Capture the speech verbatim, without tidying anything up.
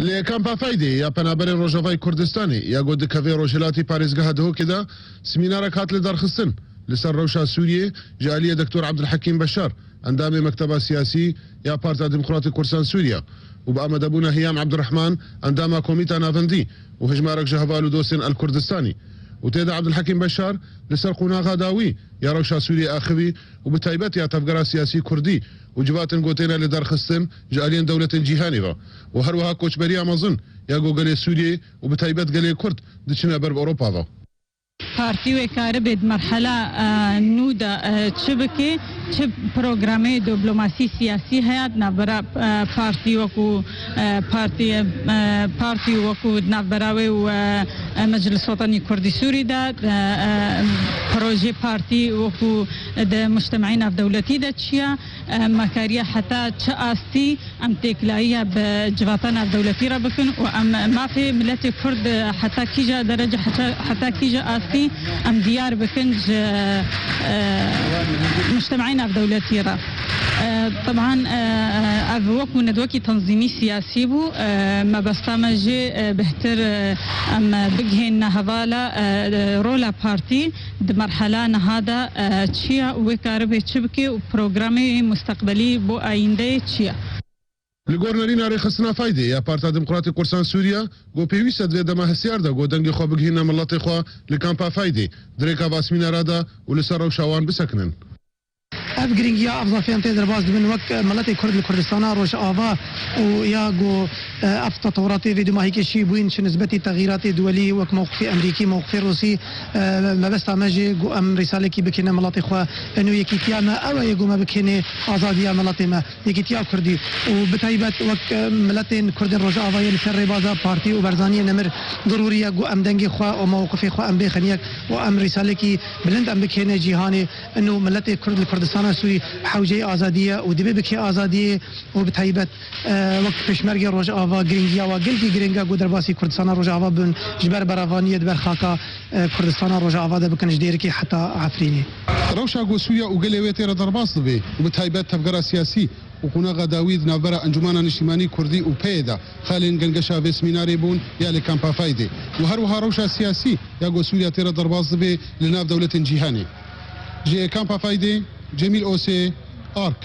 Li Kampa Faydê ya Penaberên Rojavayê Kurdistanê ya ku dikeve Rojhilatî parêzgeha Duhokê de, semînarek hat lidarxistin li ser rewşa Sûriyê ji aliyê Doktor Abdulhekîm Beşar, endamê Mekteba Siyasî ya Partiya Demokratîk Kurdistan Sûriya, û bi amadebûna Hiyam Abdurrahman, endama Komîta Navendî, û hejmarek ji heval û dostên El Kurdistanî. Û tê de Abdulhekîm Beşar li ser qonaxa dawî ya rewşa Sûriyê axivî û bi taybet ya tevgera siyasî kurdî û civatên ku têne lidarxistin ji aliyên dewletên cîhanê ve û her wiha koçberiya mezin ya ku gelê Sûriyê û bi taybet gelê Kurd diçine ber bi Ewropa ve. Partî wê karibe di merhela, e, nû de, e, çi bike, çi programê diplomasî siyasî heye di navbera, e, partî wekû, e, partî, e, partî wekû di navbera wê û, e, e, Meclis Wetenî Kurdî Sûrî de, e, e, projê partî wekû di mujtemeî navdewletî de çi ye, e, me kariye heta çi astî em têkilayiya bi civata navdewletî re bikin û em mafê miletê Kurd heta kîja derece, heta, heta kîja astî em diyar bikin ji, e, mujtemeî navdewletî re. E, teban, e, ev wekû nedwekî tenzîmî siyasî bû. E, mebesta me jî, e, bêhtir, e, em bigihênine hevala, e, rola partî di merhela niha de, e, çi ye û wê karibe çi bike û programê wê musteqbelî bo ayîndeyê çi ye. Li gor nerîna rêxistina Faydê ya Partiya Demokratîk Kurdistan Sûriya, ku pêwîst e di vê dema hestiyar de ku dengê xwe bigihîne miletê xwe li Kampa Faydê, di rêka va semînara de û li ser rewşa wan bisekinin. Ev giringiya ev zafiyên tê derbas dibin wek, e, miletê Kurd li Kurdistana Rojava û ya ku, e, ev tetewratê vê dumahî kêşî bûyîn çi nisbetî texîratê duwelî wek mewqifê Emerîkî, mewqifê Rûsî, e, mebesta me jî ku em rîsalekî bikêne miletê xwe. Eno yekîtiya me ew e yê ku me bikênê azadiya miletê me. Yekîtiya Kurdî û bi taybet wek, e, miletên Kurdên Rojavayê li ser rêbaza partî û berzaniyê nemir zerûrî ye ku em dengê xwe û mewqifê xwe em bêxin yek û em rîsalekî bilind em bikêne cîhanê. Ino miletê Kurd li Kurdistana Sûrî hewceyê azadî ye û divê bikê azadiyê û bi taybet, e, wek pêşmergê Rojava giringiya wa gelkî giring e ku derbasî Kurdistana Rojava bin ji ber berevaniyê di ber xaka, e, Kurdistana Rojava de bikin ji Dêrikê heta Efrînê. Rewşa ku Sûriya û gelê wê tê re derbas dibe û bi taybet tevgera siyasî û qonaxa dawî di navbera Encûmena Niştîmanî Kurdî û peyê de xalên gengeşa vê semînarê bûn ya li Kampa Faydê û her wiha rewşa siyasî ya ku Sûriya tê re derbas dibe li nav dewletên cîhanê. Ji Kampa Faydê, Cemîl Osê, Ark.